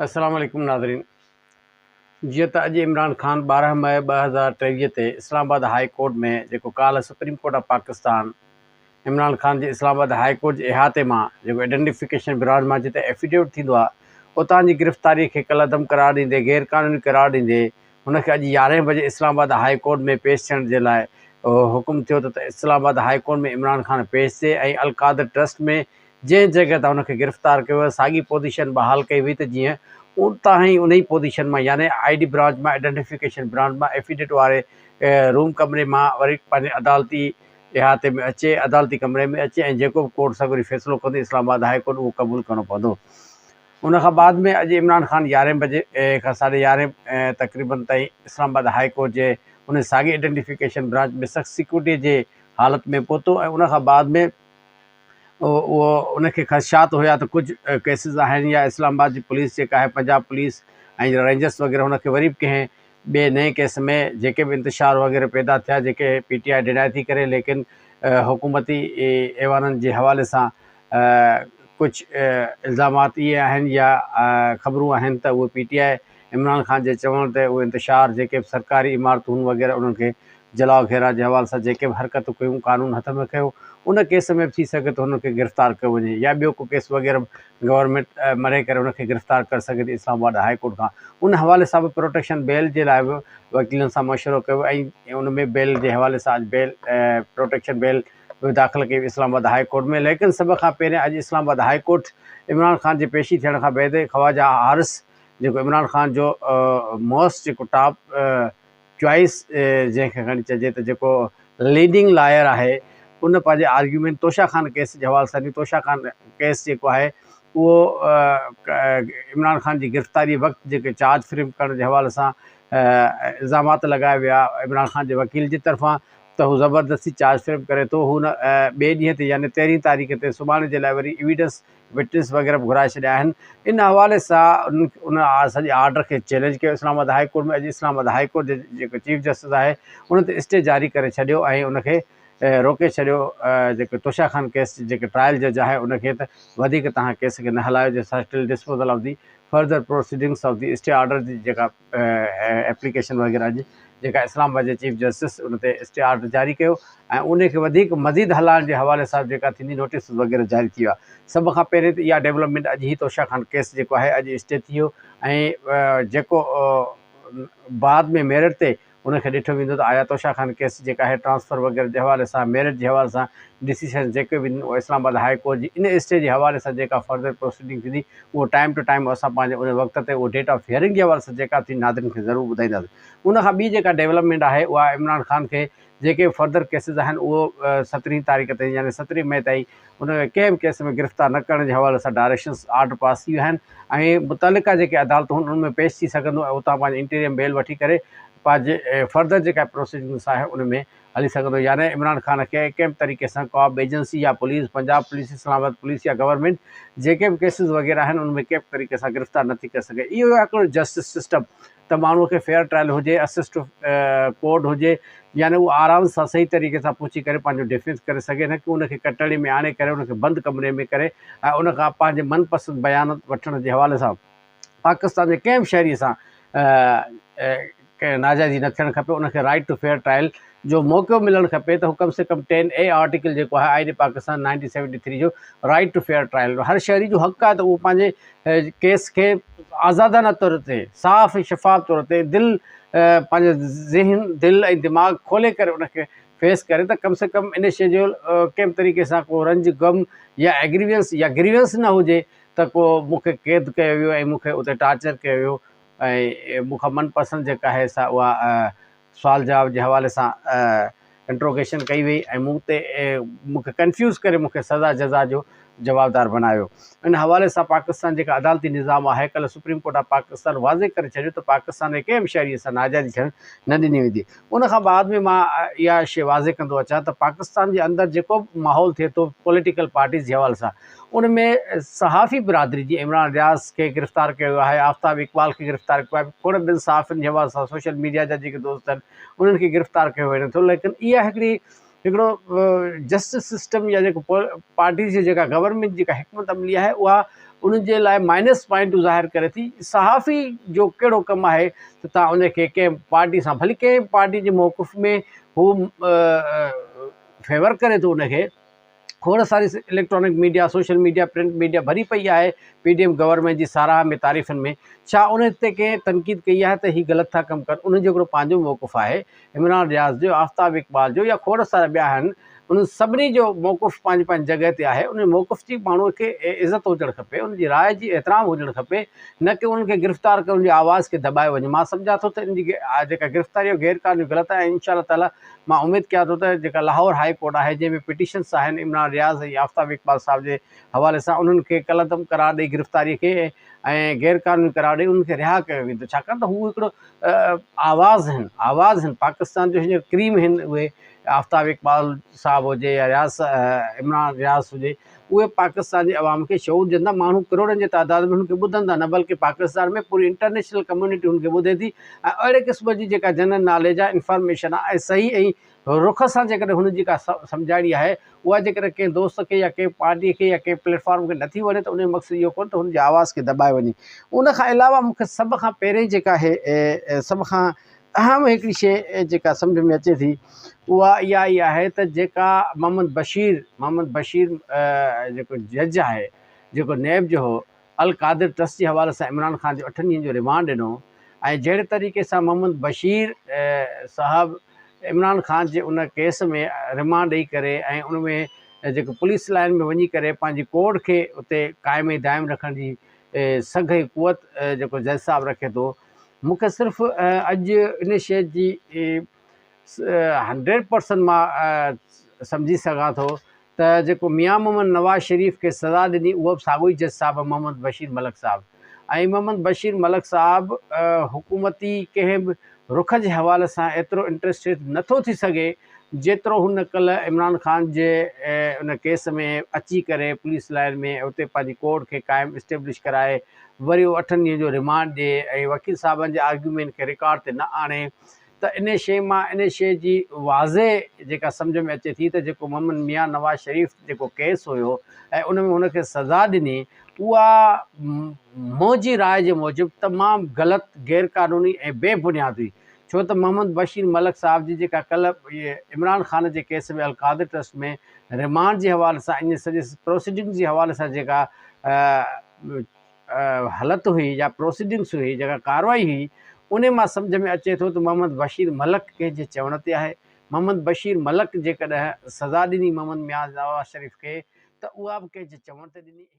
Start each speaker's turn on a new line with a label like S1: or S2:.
S1: السلام عليڪم ناظرين جيئن ته اڄ عمران خان 12 مئي 2023 تي اسلام آباد هاء ڪورٽ ۾ جيڪو ڪالهه supreme court of Pakistan Imran Khan جي اسلام آباد هاء ڪورٽ جي احاطي مان جيڪو آئيڊنٽيفڪيشن برانچ مان جتي ايفيڊيوٽ ٿيندو آهي اتان جي گرفتاري کي ڪالعدم قرار ڏيندي غير قانوني قرار ڏيندي هن کي اڄ يارهين بجي اسلام آباد هاء ڪورٽ ۾ پيش ٿيڻ جي لاء حڪم ٿيو ته اسلام آباد هاء ڪورٽ ۾ عمران خان پيش ٿئي ۽ القادر ٽرسٽ ۾ جنهن جڳهه تان هن کي گرفتار ڪيو ويو ساڳي پوزيشن بحال ڪئي وئي ته جيئن اتان ئي انهي پوزيشن مان يعني I D branch مان آئيڊنٽيفڪيشن برانچ مان ايفيڊيوٽ واري روم ڪمري مان وري پنهنجي عدالتي احاطي ۾ اچي عدالتي ڪمري ۾ اچي ۽ جيڪو به ڪورٽ سڳوري فيصلو ڪندي اسلام آباد هاء ڪورٽ اهو قبول ڪرڻو پوندو. ان کان بعد ۾ اڄ عمران خان يارهين بجي کان ساڍي يارهين تقريبن تائين اسلام آباد هاء ڪورٽ جي ان ساڳي آئيڊنٽيفڪيشن برانچ ۾ سخت سيڪيورٽي جي حالت ۾ پهتو ۽ ان کان بعد ۾ اهو ان کي خدشات هيا ته ڪجهه ڪيسز آهن يا اسلام آباد جي پوليس جيڪا آهي پنجاب پوليس ۽ رينجرس وغيره ان کي وري به ڪنهن ٻئي نئين ڪيس ۾ جيڪي به انتشار وغيره پيدا ٿيا جيڪي پي ٽي آء ڊينائي ٿي ڪري ليڪن حڪومتي ايوانن جي حوالي سان ڪجهه الزامات اهي آهن يا خبرون آهن ته اهي P T I Imran Khan جي چوڻ تي اهي انتشار جيڪي به سرڪاري عمارتون وغيره انهن کي جلاء گهيراء جي حوالي سان جيڪي به حرڪتون ڪيون قانون هٿ ۾ کنيو ان ڪيس ۾ به ٿي سگهي ٿو هن کي گرفتار ڪيو وڃي يا ٻيو ڪو ڪيس وغيره به گورنمينٽ مڙهي ڪري هن کي گرفتار ڪري سگهي ٿي اسلام آباد هاء ڪورٽ کان ان حوالي سان به پروٽيڪشن بيل جي لاء به وڪيلن سان مشورو ڪيو ۽ ان ۾ بيل جي حوالي سان اڄ بيل پروٽيڪشن بيل به داخل ڪئي اسلام آباد هاء ڪورٽ ۾ ليڪن سڀ کان پهرين اڄ Islamabad high court Imran Khan جي پيشي ٿيڻ کان بعد خواجا حارث جيڪو عمران خان جو موسٽ جيڪو ٽاپ چوائس جنهن کي کڻي چئجي ته جيڪو ليڊنگ لائر آهي ان پنهنجي آرگيومينٽ توشا خان ڪيس جي حوالي سان ڏني توشا خان ڪيس جيڪو آهي اهو عمران خان جي گرفتاري وقت جيڪي چارج فريم ڪرڻ جي حوالي سان الزامات لڳايا ويا عمران خان جي وڪيل جي طرفان ته هو زبردستي چارج فريم ڪري ٿو هو ان ٻئي ڏينهن تي يعني تيرهين تاريخ تي سڀاڻي جي لاء وري ايويڊنس وٽنس وغيره به گهرائي ڇڏيا آهن ان حوالي سان ان سڄي آرڊر کي چئلينج ڪيو اسلام آباد هاء ڪورٽ ۾ اڄ اسلام آباد هاء ڪورٽ جي جيڪو چيف جسٽس آهي ان تي اسٽي جاري ڪري ڇڏيو ۽ ان کي روڪي ڇڏيو جيڪو توشا خان ڪيس جيڪي ٽرائل جج آهي ان کي ته وڌيڪ توهان ڪيس کي نه هلايو جيسا till disposal of the further proceedings of the stay order جي جيڪا ايپليڪيشن وغيره جي جيڪا اسلام آباد جي چيف جسٽس ان تي اسٽي آرڊر جاري ڪيو ۽ ان کي وڌيڪ مزيد هلائڻ جي حوالي سان جيڪا ٿيندي نوٽيس وغيره جاري ٿي ويا سڀ کان پهرين ته اها ڊيولپمينٽ اڄ هي توشا خان ڪيس جيڪو آهي اڄ اسٽي ٿي ويو ۽ جيڪو بعد ۾ ميرٽ تي ان کي ڏٺو ويندو ته آيا توشا خان ڪيس جيڪا آهي ٽرانسفر وغيره جي حوالي سان ميرٽ جي حوالي سان ڊسيشن جيڪي به اهو اسلام آباد هاء ڪورٽ جي ان اسٽي جي حوالي سان جيڪا فردر پروسيڊنگ ٿيندي اهو ٽائيم ٽو ٽائيم اسان پنهنجي ان وقت تي اهو ڊيٽ آف هيئرنگ جي حوالي سان جيڪا ٿيندي ناظرين کي ضرور ٻڌائينداسين ان کان ٻي جيڪا ڊيولپمينٽ آهي اها عمران خان کي جيڪي به فردر ڪيسز آهن اهو سترهين تاريخ تائين يعني سترهين مئي تائين ان کي ڪنهن به ڪيس ۾ گرفتار نه ڪرڻ جي حوالي سان ڊائريڪشنز آرڊر پاس ٿي ويا آهن ۽ متعلقه جيڪي عدالتون آهن ان ۾ پيش ٿي سگهندو ۽ اتان پنهنجي انٽيريم بيل وٺي ڪري پنهنجي فردر جيڪا پروسيڊنگس آهي ان ۾ هلي سگهندو يعني عمران خان کي ڪنهن به طريقي سان ڪا به ايجنسي يا police Punjab police Islamabad police يا گورنمينٽ جيڪي به ڪيسز وغيره آهن ان ۾ ڪنهن به طريقي سان گرفتار نٿي ڪري سگهي اهو هڪڙو جسٽس سسٽم ته ماڻهوء کي فيئر ٽرائل هجي، اسسٽ ڪورٽ هجي يعني هو آرام سان صحيح طريقي سان پهچي ڪري پنهنجو ڊفينس ڪري سگهي نه ڪي ان کي ڪٽهڙي ۾ آڻي ڪري ان کي بند ڪمري ۾ ڪري ۽ ان کان پنهنجي من پسند بيان وٺڻ جي حوالي سان پاڪستان جي ڪنهن به شهري سان ناجائزي نه ٿيڻ کپي ان کي رائيٽ ٽو فيئر ٽرائل جو موقعو ملڻ کپي ته هو ڪم سي ڪم ٽين اي آرٽيڪل جيڪو آهي آئين پاڪستان نائنٽين سيونٽي ٿري جو رائيٽ ٽو فيئر ٽرائل هر شهري جو حق آهي ته اهو پنهنجي ڪيس کي آزادانه طور تي صاف ۽ شفاف طور تي دل پنهنجي ذهن دل ۽ دماغ کولي ڪري ان کي فيس ڪري ته ڪم سي ڪم ان شيء جو ڪنهن به طريقي سان ڪو رنج غم يا ايگريونس يا گريونس نه هجي ته ڪو مون کي قيد ڪيو ويو ۽ مون کي اتي ٽارچر ڪيو ويو ۽ مون کان من پسند جيڪا آهي سا اها سوال جواب جي حوالي سان انٽروگيشن ڪئي وئي ۽ مون تي مون کي ڪنفيوز ڪري مون کي سزا جزا جو جوابدار بنايو. ان حوالي سان پاڪستان جيڪا عدالتي نظام آهي ڪلهه سپريم ڪورٽ آف پاڪستان واضح ڪري ڇڏيو ته پاڪستان جي ڪنهن به شهري سان ناجائزي ٿيڻ نه ڏني ويندي. ان کان بعد ۾ مان اها شيء واضح ڪندو اچان ته پاڪستان جي اندر جيڪو به ماحول ٿئي ٿو پوليٽيڪل پارٽيز جي حوالي سان ان ۾ صحافي برادري جي عمران رياض کي گرفتار ڪيو ويو آهي، آفتاب اقبال کي گرفتار ڪيو آهي، کوڙ ٻين صحافين جي حوالي سان سوشل ميڊيا جا جيڪي دوست آهن انهن کي گرفتار ڪيو وڃي ٿو ليڪن اها هڪڙي هڪڙو جسٽس سسٽم يا جيڪو پارٽي جي جيڪا گورنمينٽ جيڪا حڪمت عملي آهي اها انهن جي لاء مائنس پوائنٽون ظاهر ڪري ٿي. صحافي جو ڪهڙو ڪم آهي ته توهان ان کي ڪنهن پارٽي سان ڀلي ڪنهن پارٽي جي موقف ۾ هو فيور ڪري ٿو ان کي کوڙ ساري electronic media social media print media ڀري پئي آهي پي ڊي ايم گورنمينٽ جي ساراهه ۾ تعريفن ۾ ڇا ان تي ڪنهن تنقيد ڪئي آهي ته هي غلط ٿا ڪم ڪن انهن جو هڪڙو پنهنجو موقف آهي عمران رياض جو آفتاب اقبال جو يا کوڙ سارا ٻيا آهن انهن سڀني جو موقف پنهنجي پنهنجي جڳهه تي آهي ان موقف جي ماڻهو کي عزت هجڻ کپي ان جي راء جي احترام هجڻ کپي نه ڪي انهن کي گرفتار ڪري ان جي آواز کي دٻايو وڃي مان سمجهان ٿو ته ان جي جيڪا گرفتاري آهي غير قانوني غلط آهي ۽ انشاء الله تعالي مان اميد ڪيان ٿو ته جيڪا لاهور هاء ڪورٽ آهي جنهن ۾ پٽيشنس آهن عمران رياض ۽ آفتاب اقبال صاحب جي حوالي سان انهن کي ڪالعدم قرار ڏئي گرفتاري کي ۽ غير قانوني قرار ڏئي انهن کي رها ڪيو ويندو ڇاڪاڻ ته هو هڪڙو آواز هن آواز هن پاڪستان جو هينئر ڪريم هن اهي آفتاب اقبال صاحب هجي يا رياض عمران رياض هجي اهي پاڪستان جي عوام کي شعور ڏين ٿا ماڻهو ڪروڙن جي تعداد ۾ هن کي ٻڌن ٿا نه بلڪه پاڪستان ۾ پوري انٽرنيشنل ڪميونٽي هن کي ٻڌي ٿي ۽ اهڙي قسم جي جيڪا جنرل ناليج آهي انفارميشن آهي ۽ صحيح ۽ رخ سان جيڪڏهن هن جي ڪا سمجهاڻي آهي اها جيڪڏهن ڪنهن دوست کي يا ڪنهن پارٽي کي يا ڪنهن پليٽ فارم کي نٿي وڻي ته ان جو مقصد اهو ڪونهي ته هن جي آواز کي دٻايو وڃي ان کان علاوه مون کي سڀ کان پهرين جيڪا آهي سڀ کان اهم هڪڙي شيء جيڪا سمجهه ۾ اچي ٿي اها اها ئي آهي ته جيڪا محمد بشير محمد بشير جيڪو جج آهي جيڪو نيب جو هو القادر ٽرسٽ جي حوالي سان عمران خان جو اٺن ڏينهن جو ريمانڊ ڏنو ۽ جهڙي طريقي سان محمد بشير صاحب عمران خان جي ان ڪيس ۾ ريمانڊ ڏئي ڪري ۽ ان ۾ جيڪو پوليس لائن ۾ وڃي ڪري پنهنجي ڪورٽ کي اتي قائم ۽ دائم رکڻ جي سگهه ۽ قوت جيڪو جج صاحب رکي ٿو مون کي صرف اڄ ان شيء جي هنڊريڊ پرسنٽ مان سمجهي سگهان ٿو ته جيڪو ميان محمد نواز شريف کي سزا ڏني اهو به ساڳيو ئي جج صاحب محمد بشير ملڪ صاحب ۽ محمد بشير ملڪ صاحب حڪومتي ڪنهن به رخ جي حوالي سان ايترو انٽرسٽيڊ نٿو ٿي سگهي جيترو هن ڪلهه عمران خان جي ان ڪيس ۾ اچي ڪري پوليس لائن ۾ اتي پنهنجي ڪورٽ کي قائم اسٽيبلش ڪرائي وري اهو اٺن ڏينهن جو ريمانڊ ڏئي ۽ وڪيل صاحبن جي آرگيومينٽ کي رڪارڊ تي نه آڻي ته انهي شيء مان انهي شيء جي واضح جيڪا سمجهه ۾ اچي ٿي ته جيڪو محمد ميان نواز شريف جيڪو ڪيس هيو ۽ ان ۾ هن کي سزا ڏني اها منهنجي راء جي موجب تمام غلط غير قانوني ۽ بي بنياد هئي ڇو ته محمد بشير ملڪ صاحب جي جيڪا ڪلهه عمران خان جي ڪيس ۾ القادر ٽرسٽ ۾ ريمانڊ جي حوالي سان انهي سڄي پروسيڊنگز جي حوالي سان جيڪا هلت هئي يا پروسيڊنگس هئي جيڪا ڪارروائي هئي انهي مان سمجهه ۾ اچي ٿو ته محمد بشير ملڪ ڪنهن جي چوڻ تي آهي محمد بشير ملڪ جيڪڏهن سزا ڏني محمد ميان نواز شريف کي ته اها به ڪنهن جي چوڻ تي ڏني.